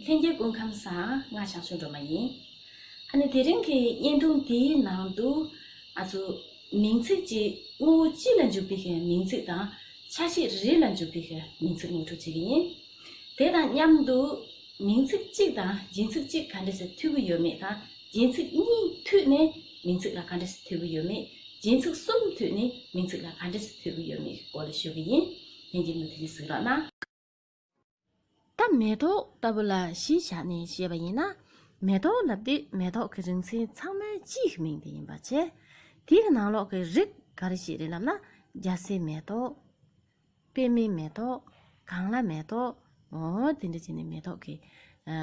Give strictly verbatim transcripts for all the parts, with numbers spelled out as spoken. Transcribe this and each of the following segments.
ལྷན་རྒྱས་སྐུ་ཁམས་བཟང་། ང་ཞང་ཞུང་སྒྲོལ་མ་ཡིན། ཨ་ནི་དེ་རིང་གི་བརྙན་ཐུང་འདིའི་ནང་དུ་ཨ་ཚོ་མིང་ཚིག་ཅིག་དངོས་པོ་སྤྱི་ལ་འཇུག་པའི་གི་མིང་ཚིག་དང་ཆ་ཤས་རེ་རེ་ལ་འཇུག་པའི་གི་མིང་ཚིག་ངོ་སྤྲོད་བྱེད་ཀྱི་ཡིན། དེ་དང་མཉམ་དུ་མིང་ཚིག་གཅིག་དང་རྒྱན་ཚིག་གཅིག་ག་འདྲ་སེ་མཐུད་ཀྱི་ཡོད་མེད་དང་རྒྱན་ཚིག་གཉིས་མཐུད་ནས་མིང་ཚིག་ལ་ག་འདྲ་སེ་མཐུད་ཀྱི་ཡོད་མེད། རྒྱན་ཚིག་གསུམ་མཐུད་ནས་མིང་ཚིག་ལ་ག་འདྲ་སེ་མཐུད་ཀྱི་ཡོད་མེད་ཀྱི་སྐོར་ལ་ཞུ་གི་ཡིན། ལྷན་རྒྱས་མུ་མཐུད་ནས་གཟིགས་རོགས་གནང་། ད་མེ་ཏོག་ལྟ་བུ་ལ་གཞི་བཞག་ནས་བཤད་པ་ཡིན་ན། མེ་ཏོག་ལབ་དུས་མེ་ཏོག་གི་རིགས་མཚན་ཚང་མའི་སྤྱིའི་མིང་དེ་ཡིན་པ་བྱས། དེའི་ནང་ལོགས་ཀྱི་རིགས་ག་རེ་ཞིག་རེད་ལབ་ན། རྒྱ་སེ་མེ་ཏོག་པད་མའི་མེ་ཏོག་གངས་ལྷ་མེ་ཏོག་འོ་དེ་འདྲ་བྱས་ནས་མེ་ཏོག་གི་ཨ་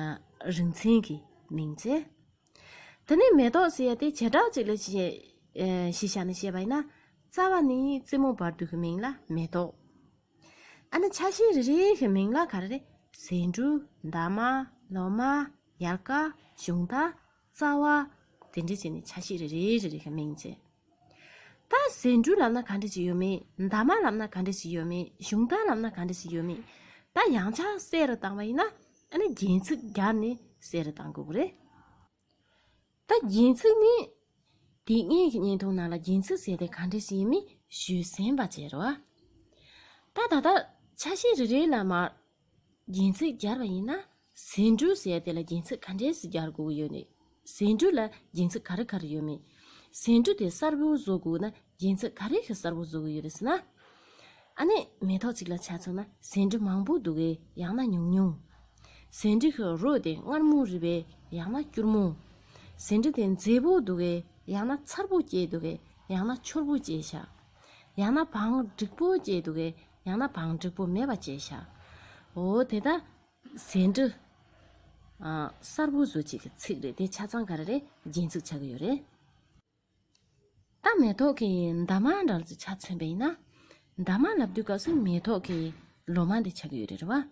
རིགས་མཚན་གྱི་མིང་བྱས། དེ་ནས་མེ་ཏོག་ཟེར་ཡ་དེ་བྱེ་བྲག་ཅིག་ལ་བཤད་ཨ་གཞི་བཞག་ནས་བཤད་པ་ཡིན་ན། རྩ་བ་ནི་རྩེ་མོ་བར་དོ་གི་མིང་ལ་མེ་ཏོག་ཨ་ནི་ཆ་ཤས་རེ་རེ་གི་མིང་ལ་ག་རེ་རེད། ཟེ་འབྲུ། འདབ་མ། ལོ་མ། ཡལ་ག་གཞུང་རྟ། རྩ་བ། དེ་འདྲ་བྱས་ནས་ཆ་ཤས་རེ་རེ་རེ་རེ་གི་མིང་བྱས། ད་ཟེ་འབྲུ་ལབ་ན་ག་འདྲ་ཞིག་ཡོད་མེད། འདབ་མ་ལབ་ན་ག་འདྲ་ཞིག་ཡོད་མེད། གཞུང་རྟ་ལབ་ན་ག་འདྲ་ཞིག་ཡོད་མེད། ད་ཡང་ཆ་གསལ་རུ་བཏང་བ་ཡིན་ན། ཨ་ནི་རྒྱན་ཚིག་སྦྱར་ནས་གསལ་རུ་བཏང་དགོས་ཀྱི་རེད། ད་རྒྱན་ཚིག་ནི་དེ་སྔའི་གི་བརྙན་ཐུང་ནང་ལ་རྒྱན་ཚིག་ཟེར་དེ་ག་འདྲ་ཞིག་ཡིན་མིན་ཞུས་ཟིན་པ་བྱས་རོ། ད་ད་ལྟ་ཆ་ཤས་རེ་རེ་ལ་མར་རྒྱན་ཚིག་སྦྱར་བ་ཡིན་ན། ཟེ་འབྲུ་ཟེར་དེ་ལ་རྒྱན་ཚིག་ག་འདྲས་སེ་སྦྱར་དགོས་ཀྱི་ཡོད་ནི། ཟེ་འབྲུ་ལ་རྒྱན་ཚིག་ག་རེ་ག་རེ་ཡོད་མེད། ཟེ་འབྲུ་དེ་གསལ་པོ་བཟོ་དགོས་ན་རྒྱན་ཚིག་ག་རེ་གི་གསལ་པོ་བཟོ་དགོས་ཡོད་རེད་ཟེར་ན། ཨ་ནི་མེ་ཏོག་ཅིག་ལ་ཆ་མཚོན་ན་ཟེ་འབྲུ་མང་པོ་འདུག་གས་ཡང་ན་ཉུང་ཉུང་། ཟེ་འབྲུ་གི་རོ་དེ་མངར་མོ་རེད་པས་ཡང་ན་སྐྱུར་མོ། ཟེ་འབྲུ་དེ་མཛེས་པོ་འདུག་གས་ཡང་ན་མཚར་པོ་སྐྱེས་འདུག་གས་ཡང་ན་འཆོར་པོ་སྐྱེས་ཤག་ཡང་ན་བང་འགྲིག་པོ་སྐྱེས་འདུག་གས་ཡང་ན་བང་འགྲིག་པོ་མེད་པ་སྐྱེས་ཤག་འོ་དེ་ད་ཟེ་འབྲུ་ཨ་གསལ་པོ་བཟོ་བྱེད་ཀྱི་ཚིག་རེད། དེ་ཆ་ཚང་ག་རེ་རེད། རྒྱན་ཚིག་ཆགས་ཀྱི་ཡོད་རེད། ད་མེ་ཏོག་གི་འདབ་མ་འདྲ་ཅིག་ཆ་མཚོན་པ་ཡིན་ན། འདབ་མ་ལབ་དུས་སྐབས་སུ་མེ་ཏོག་གི་ལོ་མ་འདི་ཆགས་ཀྱི་ཡོད་རེད་རེད་བ།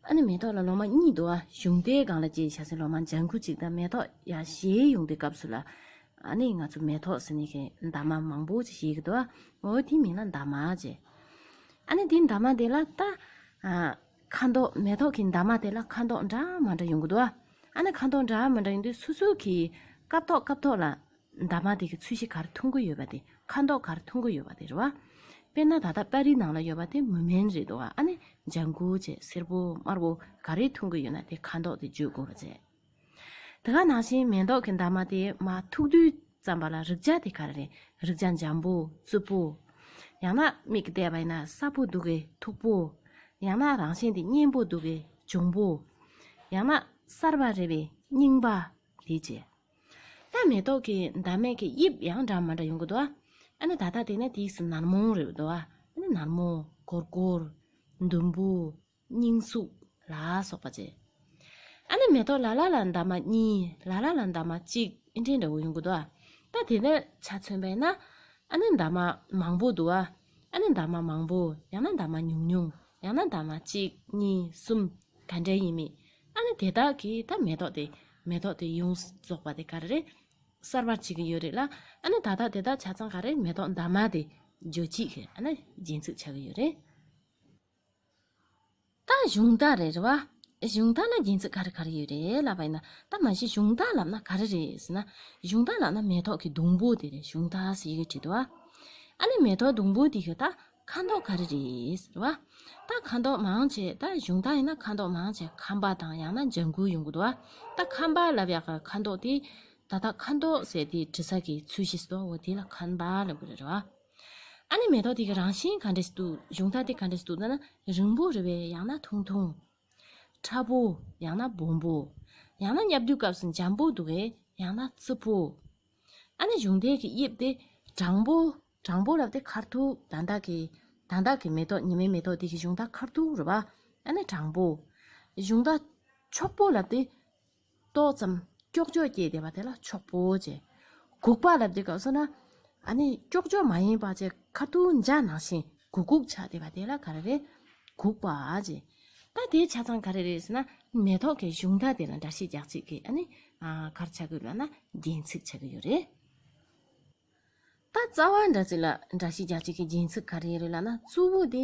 ཨ་ནི་མེ་ཏོག་ལ་ལོ་མ་གཉིས་འདུག་བ། གཞུང་རྟའི་སྒང་ལ་སྐྱེས་བཞག་སའི་ལོ་མ་ལྗང་ཁུ་གཅིག་དང་མེ་ཏོག་ཡར་བཞད་ཡོང་དུས་སྐབས་སུ་ལ། ཨ་ནི་ང་ཚོ་མེ་ཏོག་ཟེར་ནི་གི་འདབ་མ་མང་པོ་ཅིག་བཞད་ཀྱི་འདུག་བ། འོ་དེའི་མིང་ལ་འདབ་མ་བྱས། ཨ་ནི་དེའི་འདབ་མ་དེ་ལ་ད་ཨ་ཁ་མདོག་མེ་ཏོག་གི་འདབ་མ་དེ་ལ་ཁ་མདོག་འདྲ་མ་འདྲ་ཡོང་གི་འདུག་བ། ཨ་ནི་ཁ་མདོག་འདྲ་མ་འདྲ་ཡོང་དུས་སོ་སོ་གི་སྐབས་ཐོག་སྐབས་ཐོག་ལ། འདབ་མ་དེ་གི་ཚོས་གཞི་ག་རེ་མཐོང་གི་ཡོད་པ་དེ། ཁ་མདོག་ག་རེ་མཐོང་གི་ཡོད་པ་དེ་རེད་བ། དཔེར་ན་ད་ལྟ་པར་རིས་ནང་ལ་ཡོད་པ་དེ་མུ་མེན་རེད་འདུག་བ། ཨ་ནི་ལྗང་ཁུ་བྱས་སེར་པོ་དམར་པོ་ག་རེ་མཐོང་གི་ཡོད་ན་དེ་ཁ་མདོག་དེ་བརྗོད་དགོས་པ་བྱས། དེ་ག་ནང་བཞིན་མེ་ཏོག་གི་འདབ་མ་དེ་མར་ཐུག་དུས་ཙམ་པ་ལ་རེག་བྱ་དེ་ག་རེ་རེད། རེག་བྱ་འཇམ་པོ་རྩུབ་པོ། ཡང་ན་མིག་གིས་བལྟས་པ་ཡིན་ན་སྲབ་པོ་འདུག་གས་མཐུག་པོ། ཡང་ན་རང་བཞིན་དེ་མཉེན་པོ་འདུག་གས་གྱོང་པོ། ཡང་ན་གསར་པ་རེད་པས་རྙིང་པ། དེ་བྱས། ད་མེ་ཏོག་གི་འདབ་མའི་གི་དབྱིབས་ཡང་འདྲ་མ་འདྲ་ཡོང་གི་འདུག་ཨ། ཨ་ནི་ད་ལྟ་དེ་ནས་དེའི་སུ་ནར་མོ་རེད་འདུག་ཨ། ཨ་ནི་ནར་མོ་སྒོར་སྒོར། ཟླུམ་པོ། རྙིང་སུག་ལ་སོགས་པ་བྱས། ཨ་ནི་མེ་ཏོག་ལ་ལ་ལ་འདབ་མ་གཉིས། ལ་ལ་ལ་འདབ་མ་གཅིག་ཨེ་འདྲའི་འདྲ་བོ་ཡོང་གི་འདུག་ཨ། ད་དེ་ནས་ཆ་མཚོན་པས་ན། ཨ་ནི་འདབ་མ་མང་པོ་འདུག་ཨ། ཨ་ནི་འདབ་མ་མང་པོ། ཡང་ན་འདབ་མ་ཉུང་ཉུང་། ཡང་ན་འདབ་མ་གཅིག་གཉིས་གསུམ། ག་འདྲ་ཡིན་མིན། ཨ་ནི་དེ་དག་གིས་ད་མེ་ཏོག་དེ། མེ་ཏོག་དེ་ཡོངས་རྫོགས་པ་དེ་ག་རེ་རེད། གསལ་བར་བྱེད་ཀྱི་ཡོད་རེད་ལ། ཨ་ནི་ད་ལྟ་དེ་དག་ཆ་ཚང་ག་རེ་མེ་ཏོག་འདབ་མ་དེ་བརྗོད་བྱེད་ཀྱི་ཨ་ནི་རྒྱན་ཚིག་ཆགས་ཀྱི་ཡོད་རེད། ད་གཞུང་རྟ་རེད་རེད་བ། གཞུང་རྟ་ལ་རྒྱན་ཚིག་ག་རེ་ག་རེ་ཡོད་རེད་ལབ་པ་ཡིན་ན། ད་མ་གཞི་གཞུང་རྟ་ལབ་ན་ག་རེ་རེད་ཟེར་ན། གཞུང་རྟ་ལབ་ན་མེ་ཏོག་གི་སྡོང་པོ་དེ་རེད། གཞུང་རྟ་ཟེར་གྱི་བྲིས་འདུག་བ། ཨ་ནི་མེ་ཏོག་སྡོང་པོ་དེ་གི་ད་ཁ་མདོག་ག་རེ་རེད་ཟེར་བ། ད་ཁ་མདོག་མང་ཆེ་ད་གཞུང་རྟ་ཡིན་ན་ཁ་མདོག་མང་ཆེ་ཁམ་པ་དང་ཡང་ན་ལྗང་གུ་ཡོང་གི་འདུག་བ། ད་ཁམ་པ་ལབ་ཡག་གི་ཁ་མདོག་དེ། ད་ལྟ་ཁ་མདོག་ཟེར་དེ་བྲི་ས་གི་ཚོས་གཞི་སོ་འོ་དེ་ལ་ཁམ་པ་ལབ་གི་རེད་བ། ཨ་ནི་མེ་ཏོག་དེ་གི་རང་བཞིན་ག་འདྲས་འདུག་གཞུང་རྟ་དེ་ག་འདྲས་འདུག་ལབ་ན་རིང་པོ་རེད་པས་ཡང་ན་ཐུང་ཐུང་། ཕྲ་པོ། ཡང་ན་སྦོམ་པོ། ཡང་ན་བརྙབ་དུས་སྐབས་སུ་འཇམ་པོ་འདུག་གས་ཡང་ན་རྩུབ་པོ། ཨ་ནི་གཞུང་རྟའི་གི་དབྱིབས་དེ་དྲང་པོ། དྲང་པོ་ལབ་དེ་ཁ་ཐུག་ད་ལྟ་གི། ད་ལྟ་གི་མེ་ཏོག་ཉི་མའི་མེ་ཏོག་དེ་གི་གཞུང་རྟ་ཁ་ཐུག་རེད་བ། ཨ་ནི་དྲང་པོ། གཞུང་རྟ་འཁྱོག་པོ་ལབ་དེ། ཏོག་ཙམ་ཀྱོག་ཀྱོག་སྐྱེས་བསྡད་པ་དེ་ལ་འཁྱོག་པོ་བྱས། གུག་པ་ལབ་དུས་སྐབས་སུ་ན། ཨ་ནི་ཀྱོག་ཀྱོག་མ་ཡིན་པ་བྱས་ཁ་ཐུག་འཇའ་ནང་བཞིན་གུག་གུག་ཆགས་བསྡད་པ་དེ་ལ་ག་རེ་རེད། གུག་པ་བྱས། ད་དེའི་ཆ་ཚང་ག་རེ་རེད་ཟེར་ན་མེ་ཏོག་གི་གཞུང་རྟ་དེ་ལ་འདྲ་བཤད་རྒྱག་ཅིག་གི་ཨ་ནི་ཨ་ག་རེ་ཆགས་ཀྱི་ཡོད་ལབ་ན་རྒྱན་ཚིག་ཆགས་ཀྱི་ཡོད་རེད། ད་རྩ་བ་འདྲ་ཅིག་ལ་འདྲ་བཤད་རྒྱག་ཅིག་གི་རྒྱན་ཚིག་ག་རེ་རེད་ལབ་ན་གཙོ་བོ་དེ་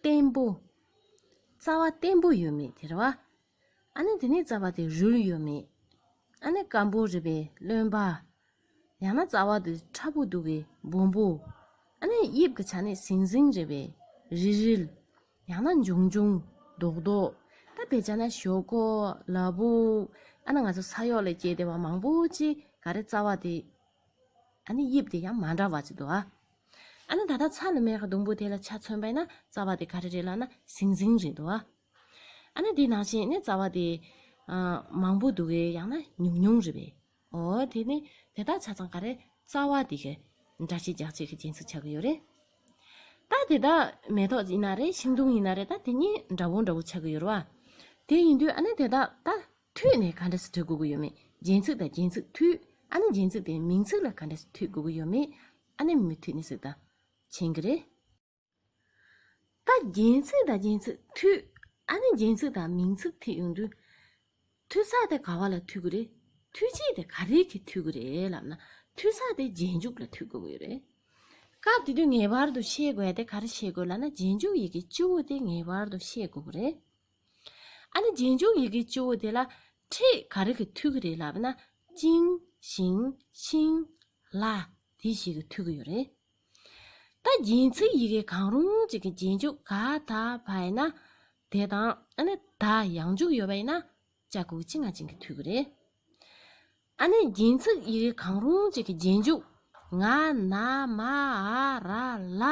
བརྟན་པོ། རྩ་བ་བརྟན་པོ་ཡོད་མེད་དེ་རེད་བ། ཨ་ནི་དེ་ནས་རྩ་བ་དེ་རུལ་ཡོད་མེད། ཨ་ནི་སྐམ་པོ་རེད་པས་རློན་པ། ཡང་ན་རྩ་བ་དེ་ཕྲ་པོ་འདུག་གས་སྦོམ་པོ། ཨ་ནི་དབྱིབས་ཀྱི་ཆ་ནས་ཟིང་ཟིང་རེད་པས་རིལ་རིལ། ཡང་ན་འབྱུང་འབྱུང་། རྡོག་རྡོག་ད་དཔེ་བྱས་ན་ཞོག་ཁོག་ལ་ཕུག་ཨ་ནི་ང་ཚོ་ས་འོག་ལ་སྐྱེས་བསྡད་པ་མང་པོ་ཅིག་ག་རེ་རྩ་བ་དེ། ཨ་ནི་དབྱིབས་དེ་ཡང་མ་འདྲ་བ་ཅིག་འདུག་ཨ། ཨ་ནི་ད་ལྟ་ཚ་ལ་མེ་ཁ་སྡོང་པོ་དེ་ལ་ཆ་མཚོན་པ་ཡིན་ན་རྩ་བ་དེ་ག་རེ་རེད་ལབ་ན་ཟིང་ཟིང་རེད་འདུག་ཨ། ཨ་ནི་དེ་ནང་བཞིན་ནི་རྩ་བ་དེ། ཨ། མང་པོ་འདུག་གས་ཡང་ན་ཉུང་ཉུང་རེད་པས། འོ་དེ་ནི་དེ་དག་ཆ་ཚང་ག་རེ་རྩ་བ་དེ་གའི་འདྲ་ཆས་རྒྱག་ཆས་ཀྱི་རྒྱན་ཚིག་ཆགས་ཀྱི་ཡོད་རེད། ད་དེ་དག་མེ་ཏོག་ཡིན་ན་རེད། ཤིང་སྡོང་ཡིན་ན་རེད། ད་དེ་གཉིས་འདྲ་བོ་འདྲ་བོ་ཆགས་ཀྱི་ཡོད་རེད་བ། དེ་ཡིན་དུས་ཨ་ནི་དེ་དག་ད་མཐུད་ནས་ག་འདྲ་སེ་འབྲི་དགོས་ཀྱི་ཡོད་མེད། རྒྱན་ཚིག་དང་རྒྱན་ཚིག་མཐུད། ཨ་ནི་རྒྱན་ཚིག་དེ་མིང་ཚིག་ལ་ག་འདྲ་སེ་མཐུད་དགོས་ཀྱི་ཡོད་མེད། ཨ་ནི་མུ་མཐུད་ནས་གཟིགས་དང་། མཁྱེན་གྱི་རེད། ད་རྒྱན་ཚིག་དང་རྒྱན་ཚིག་མཐུད། ཨ་ནི་རྒྱན་ཚིག་དང་མིང་ཚིག་མཐུད་ཡོང་དུས། མཐུད་ས་དེ་ག་བ་ལ་མཐུད་ཀྱི་རེད། མཐུད་བྱེད་དེ་ག་རེ་གིས་མཐུད་ཀྱི་རེད་ལབ་ན། མཐུད་ས་དེ་རྗེས་འཇུག་ལ་མཐུད་དགོས་ཀྱི་ཡོད་རེད། སྐབས་དེ་དུས་ངེས་པར་དུ་ཤེས་དགོས་ཡ་དེ་ག་རེ་ཤེས་དགོས་ལབ་ན། རྗེས་འཇུག་ཡི་གེ་བཅུ་བོ་དེ་ངེས་པར་དུ་ཤེས་དགོས་ཀྱི་རེད། ཨ་ནི་རྗེས་འཇུག་ཡི་གེ་བཅུ་བོ་དེ་ལ་ཕྲད་ག་རེ་གིས་མཐུད་ཀྱི་རེད་ལབ་ན། ཅིང་། ཞིང་། ཤིང་། ལ། དེ་བཞི་གིས་མཐུད་ཀྱི་ཡོད་རེད། ད་རྒྱན་ཚིག་ཡི་གེ་གང་རུང་གཅིག་གི་རྗེས་འཇུག་ག་ད་བ་ཡིན་ན། དེ་དང་ཨ་ནི་ད་ཡང་འཇུག་ཡོད་པ་ཡིན་ན། ཅ་གི་གུ་ཅི་ང་ཅན་གྱིས་མཐུད་ཀྱི་རེད། ཨ་ནི་རྒྱན་ཚིག་ཡི་གེ་གང་རུང་གཅིག་གི་རྗེས་འཇུག་ང་ན་མ་འ་ར་ལ།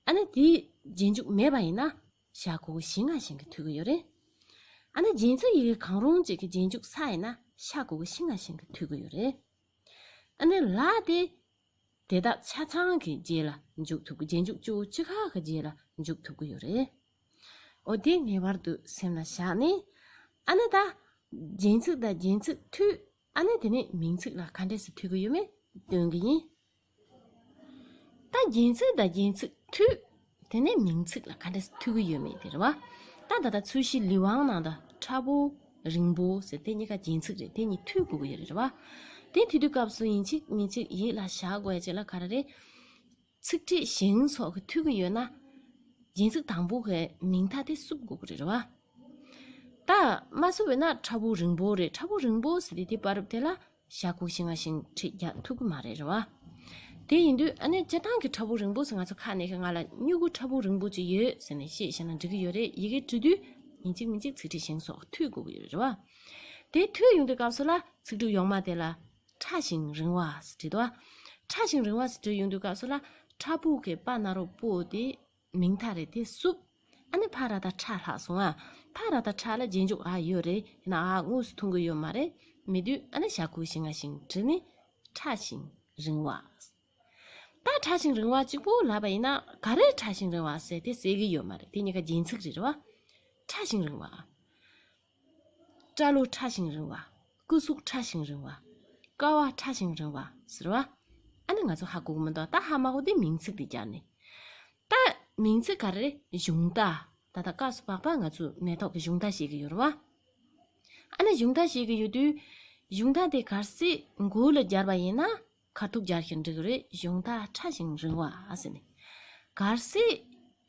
ཨ་ནི་དེའི་རྗེས་འཇུག་མེད་པ་ཡིན་ན། ཞ་གི་གུ་ཞི་ང་ཞིང་གིས་མཐུད་ཀྱི་ཡོད་རེད། ཨ་ནི་རྒྱན་ཚིག་ཡི་གེ་གང་རུང་གཅིག་གི་རྗེས་འཇུག་ས་ཡིན་ན། ཤ་གི་གུ་ཤི་ང་ཞིང་གིས་མཐུད་ཀྱི་ཡོད་རེད། ཨ་ནི་ལ་དེ། དེ་དག་ཆ་ཚང་གི་རྗེས་ལ་འཇུག་ཐུབ་ཀྱི། རྗེས་འཇུག་བཅུ་བོ་གཅིག་ཁ་གི་རྗེས་ལ་འཇུག་ཐུབ་ཀྱི་ཡོད་རེད། འོ་དེ་ངེས་པར་དུ་སེམས་ལ་བཞག་ནས། ཨ་ནི་ད། རྒྱན་ཚིག་དང་རྒྱན་ཚིག་མཐུད། ཨ་ནི་དེ་ནས་མིང་ཚིག་ལ་ག་འདྲས་སེ་མཐུད་ཀྱི་ཡོད་མེད་སྟོན་གྱི་ཡིན། ད་རྒྱན་ཚིག་དང་རྒྱན་ཚིག་མཐུད། དེ་ནས་མིང་ཚིག་ལ་ག་འདྲས་མཐུད་ཀྱི་ཡོད་མེད་དེ་རེད་བ། ད་ད་ལྟ་ཚོས་གཞི་ལི་ཝང་ནང་དུ་ཕྲ་བོ། རིང་པོ་ཟེར་དེ་གཉིས་ཀ་རྒྱན་ཚིག་རེད། དེ་གཉིས་མཐུད་དགོས་ཀྱི་ཡོད་རེད་བ། དེ་མཐུད་དུས་སྐབས་སུ་ཡིན་གཅིག་མིན་གཅིག་ཡིད་ལ་བཞག་དགོས་ཡ་ཅིག་ལ་ག་རེ་རེད། ཚིག་ཕྲད་ཞིང་སོགས་ཀྱིས་མཐུད་ཀྱི་ཡོད་ན། རྒྱན་ཚིག་དང་པོ་གི་མིང་མཐའ་དེ་བསུབ་དགོས་ཀྱི་རེད་བ། ད་མ་བསུབ་པ་ཡིན་ན་ཕྲ་བོ་རིང་པོ་རེད། ཕྲ་བོ་རིང་པོ་ཟེར་དེ་དེ་བར་དེ་ལ། ཞ་གི་གུ་ཞི་ང་ཞིང་ཕྲད་རྒྱག་ཐུབ་ཀྱི་མ་རེད་རེད་བ། དེ་ཡིན་དུས་ཨ་ནི་སྤྱིར་བཏང་གི་ཕྲ་བོ་རིང་པོ་ཟེར་ང་ཚོ་ཁ་ནས་ཀྱི་ང་ལ་སྨྱུ་གུ་ཕྲ་བོ་རིང་པོ་ཅིག་ཡོད་ཟེར་ནས་བཤད་བཤད་ན་འགྲིག་གི་ཡོད་རེད། ཡི་གེ་འབྲི་དུས་ཡིན་གཅིག་མིན་གཅིག་ཚིག་ཕྲད་ཞིང་སོགས་མཐུད་དགོས་ཀྱི་ཡོད་རེད་བ། དེ་མཐུད་ཡོང་དུས་སྐབས་སུ་ལ་ཚིག་གྲུབ་ཡོག་མ་དེ་ལ་ཕྲ་ཞིང་རིང་བ་ཟེར་བྲིས་འདུག་བ། ཕྲ་ཞིང་རིང་བ་ཟེར་བྲིས་ཡོང་དུས་སྐབས་སུ་ལ་ཕྲ་ཕུག་གི་པ་ན་རོ་པོ་དེ། མིང་མཐའ་རེད་དེ་བསུབ། ཨ་ནི་ཕ་ར་བཏགས་ཕྲ་ལྷག་སོང་ང་། ཕ་ར་བཏགས་ཕྲ་ལ་རྗེས་འཇུག་འ་ཡོད་རེད། ཡིན་ན་འ་དངོས་སུ་མཐོང་གི་ཡོད་མ་རེད། མེད་དུས་ཨ་ནི་ཞ་གི་གུ་ཞི་ང་ཞིང་བྲིས་ནས་ཕྲ་ཞིང་རིང་བ། ད་ཕྲ་ཞིང་རིང་བ་གཅིག་པོ་ལབ་པ་ཡིན་ན་ག་རེ་ཕྲ་ཞིང་རིང་བ་ཟེར་དེ་ཟེར་གི་ཡོད་མ་རེད། དེ་གཉིས་ཀ་རྒྱན་ཚིག་རེད་རེད་བ། ཕྲ་ཞིང་རིང་བ། སྐྲ་ལོ་ཕྲ་ཞིང་རིང་བ། སྐུ་གཟུགས་ཕྲ་ཞིང་རིང་བ། ཀ་བ་ཕྲ་ཞིང་རིང་བ་ཟེར་བ། ཨ་ནི་ང་ཚོ་ཧ་གོ་གི་མི་འདུག་ད་ཧ་མ་གོ་དེ་མིང་ཚིག་དེ་སྦྱར་ནས། ད་མིང་ཚིག་ག་རེ་རེད། གཞུང་རྟ། ད་ལྟ་སྐབས་སུ་བབ་པ་ང་ཚོ་མེ་ཏོག་གི་གཞུང་རྟ་བཤད་ཀྱི་ཡོད་རེད་བ། ཨ་ནི་གཞུང་རྟ་བཤད་ཀྱི་ཡོད་དུས། གཞུང་རྟ་དེ་གལ་སྲིད་མགོ་ལ་སྦྱར་བ་ཡིན་ན། ཁ་ཐུག་སྦྱར་ཞིང་འབྲི་གི་རེད། གཞུང་རྟ་ཕྲ་ཞིང་རིང་བ་ཟེར་ནས། གལ་སྲིད་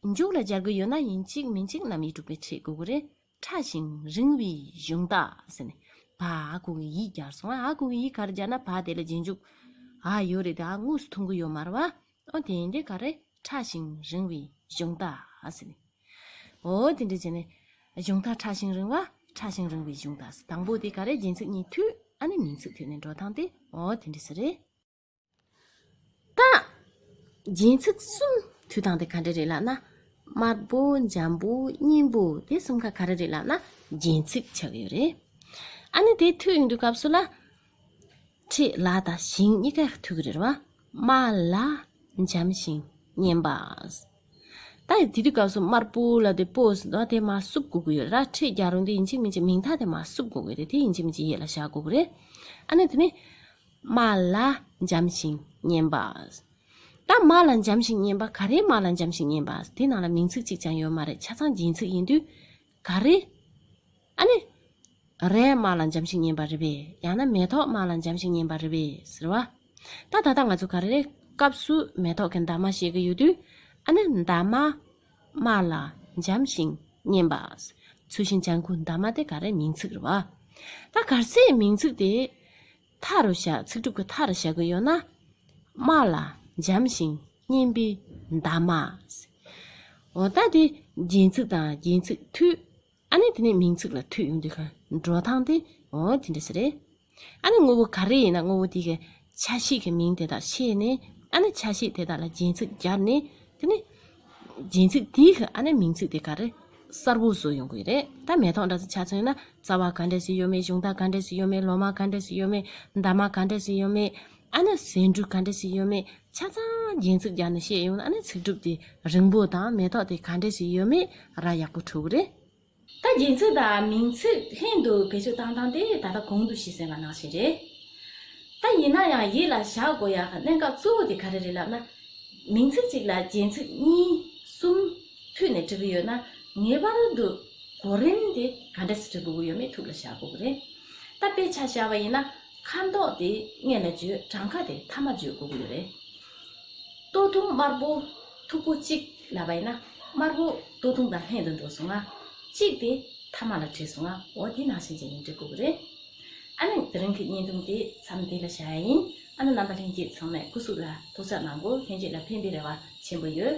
མཇུག་ལ་སྦྱར་གི་ཡོད་ན་ཡིན་གཅིག་མིན་གཅིག་རྣམ་དབྱེ་གྲུབ་པའི་ཕྲད་དགོས་ཀྱི་རེད། ཕྲ་ཞིང་རིང་བའི་གཞུང་རྟ་ཟེར་ནས། བ་འ་གི་གུ་གི་ཡི་སྦྱར་སོང་། འ་གི་གུ་གི་ཡི་ག་རེ་སྦྱར་ན་བ་དེ་ལ་རྗེས་འཇུག་འ་ཡོད་རེད་དེ་འ་དངོས་སུ་མཐོང་གི་ཡོད་མ་རེད་བ། ཨོ་དེ་ཡིན་དེ་ག་རེ་ཕྲ་ཞིང་རིང་བའི་གཞུང་རྟ་ཟེར་ནས། ཨོ་དེ་འདྲ་བྱས་ནས་གཞུང་རྟ་ཕྲ་ཞིང་རིང་བ། ཕྲ་ཞིང་རིང་བའི་གཞུང་རྟ་ཟེར། དང་པོ་དེ་ག་རེ་རྒྱན་ཚིག་གཉིས་མཐུད། ཨ་ནི་མིང་ཚིག་མཐུད་ནས་འགྲོ་སྟངས་དེ་ཨོ་དེ་འདྲ་ཟེར་རེད། ད། རྒྱན་ཚིག་གསུམ་མཐུད་སྟངས་དེ་ག་འདྲ་རེད་ལབ་ན། དམར་པོ་འཇམ་པོ་སྙིམ་པོ་དེ་གསུམ་ཀ་ག་རེ་རེད་ལབ་ན་རྒྱན་ཚིག་ཆགས་ཡོད་རེད། ཨ་ནི་དེ་མཐུད་ཡོང་དུས་སྐབས་སུ་ལ། ཕྲད་ལ་དང་ཞིང་གཉིས་ཀ་མཐུད་ཀྱི་རེད་བ། དམར་ལ་འཇམ་ཞིང་སྙན་པ། ད་དེ་དུས་སྐབས་སུ་དམར་པོ་ལ་དེ་པོ་ཟེར་དུས་དེ་མར་བསུབ་དགོས་ཀྱི་ཡོད་ར། ཕྲད་རྒྱག་རུང་དེ་ཡིན་གཅིག་མིན་གཅིག་མིང་མཐའ་དེ་མར་བསུབ་དགོས་ཀྱི་རེད། དེ་ཡིན་གཅིག་མིན་གཅིག་ཡིད་ལ་བཞག་དགོས་ཀྱི་རེད། ཨ་ནི་དེ་ནི། དམར་ལ་འཇམ་ཞིང་སྙན་པ། ད་དམར་ལ་འཇམ་ཞིང་སྙན་པ་ག་རེ་དམར་ལ་འཇམ་ཞིང་སྙན་པ་དེ་ནང་ལ་མིང་ཚིག་གཅིག་ཀྱང་ཡོད་མ་རེད། ཆ་ཚང་རྒྱན་ཚིག་ཡིན་དུས། ག་རེ། ཨ་ནི། རས་དམར་ལ་འཇམ་ཞིང་སྙན་པ་རེད་པས། ཡང་ན་མེ་ཏོག་དམར་ལ་འཇམ་ཞིང་སྙན་པ་རེད་པས་ཟེར་བ། ད་ད་ལྟ་ང་ཚོ་ག་རེ་རེད། སྐབས་སུ་མེ་ཏོག་གི་འདབ་མ་བཤད་ཀྱི་ཡོད་དུས། ཨ་ནི་འདབ་མ་དམར་ལ་འཇམ་ཞིང་སྙན་པ། ཚུལ་ཤིང་ལྗང་གུ་འདབ་མ་དེ་ག་རེ་མིང་ཚིག་རེད་བ། ད་གལ་སྲིད་མིང་ཚིག་དེ་མཐའ་རུ་བཞག་ཚིག་གྲུབ་ཀྱི་མཐའ་རུ་བཞག་གི་ཡོད་ན། དམར་ལ་འཇམ་ཞིང་སྙན་པའི་འདབ་མ། འོ་ད་དེ་རྒྱན་ཚིག་དང་རྒྱན་ཚིག་མཐུད། ཨ་ནི་དེ་ནས་མིང་ཚིག་ལ་མཐུད་ཡོང་དུས་ཁ་འགྲོ་སྟངས་དེ་འོ་དེ་འདྲ་ཞིག་རེད། ཨ་ནི་དངོས་པོ་ག་རེ་ཡིན་ན་དངོས་པོ་དེ་གི་ཆ་ཤས་ཀྱི་མིང་དེ་དག་ཤེས་ནས། ཨ་ནི་ཆ་ཤས་དེ་དག་ལ་རྒྱན་ཚིག་སྦྱར་ནས། དེ་ནས་རྒྱན་ཚིག་དེའི་གི་ཨ་ནི་མིང་ཚིག་དེ་ག་རེ་གསལ་པོ་བཟོ་ཡོང་གི་རེད། ད་མེ་ཏོག་འདྲ་ཚོ་ཆ་མཚོན་ན་རྩ་བ་ག་འདྲ་ཞིག་ཡོད་མེད། གཞུང་རྟ་ག་འདྲ་ཞིག་ཡོད་མེད། ལོ་མ་ག་འདྲ་ཞིག་ཡོད་མེད། འདབ་མ་ག་འདྲ་ཞིག་ཡོད་མེད། ཨ་ནི་ཟེའུ་འབྲུ་ག་འདྲ་ཞིག་ཡོད་མེད། ཆ་ཚང་རྒྱན་ཚིག་སྦྱར་ནས་བཤད་ཡོང་ན། ཨ་ནི་ཚིག་གྲུབ་དེ་རིང་པོ་དང་མེ་ཏོག་དེ་ག་འདྲ་ཞིག་ཡོད་མེད་ར་ཡག་པོ་འཁྲུག་གི་རེད། ད་རྒྱན་ཚིག་དང་མིང་ཚིག་ལྷན་དུ་བེད་སྤྱོད་བཏང་སྟངས་དེ་ད་ལྟ་གོང་དུ་ཞུས་ཟིན་པ་ནང་བཞིན་རེད། ད་ཡིན་ན་ཡང་ཡིད་ལ་བཞག་དགོས་ཡག་གི་གནད་འགག་གཙོ་བོ་དེ་ག་རེ་རེད་ལབ་ན། མིང་ཚིག་གཅིག་ལ་རྒྱན་ཚིག་གཉིས་གསུམ་མཐུད་ནས་འབྲི་གི་ཡོད་ན། ངེས་པར་དུ་གོ་རིམ་དེ་ག་འདྲ་སེ་འབྲི་དགོས་ཀྱི་ཡོད་མེད་ཐུགས་ལ་བཞག་དགོས་ཀྱི་རེད། ད་དཔེ་ཆ་བཞག་པ་ཡིན་ན། ཁ་མདོག་དེ་སྔོན་ལ་བརྗོད། གྲངས་ཀ་དེ་མཐའ་མ་བརྗོད་དགོས་ཀྱི་ཡོད་རེད། སྟོད་ཐུང་དམར་པོ་མཐུག་པོ་གཅིག་ལབ་པ་ཡིན་ན། དམར་པོ་སྟོད་ཐུང་དང་ལྷན་དུ་འགྲོ་སོང་ང་། གཅིག་དེ་མཐའ་མ་ལ་བྲིས་སོང་ང་། འོ་དེ་ནང་བཞིན་བྱས་ནས་འབྲི་དགོས་ཀྱི་རེད། ཨ་ནི་དེ་རིང་གི་བརྙན་ཐུང་དེ་མཚམས་འདི་ལ་བཞག་ཡ་ཡིན། ཨ་ནི་རྣམ་པ་ལྷན་རྒྱས་ཚང་མས་སྐུ་གཟུགས་ལ་ཐུགས་ཅག་གནང་དགོས། ལྷན་རྒྱས་ལ་ཕན་པའི་རེ་བ་ཆེན་པོ་ཡོད།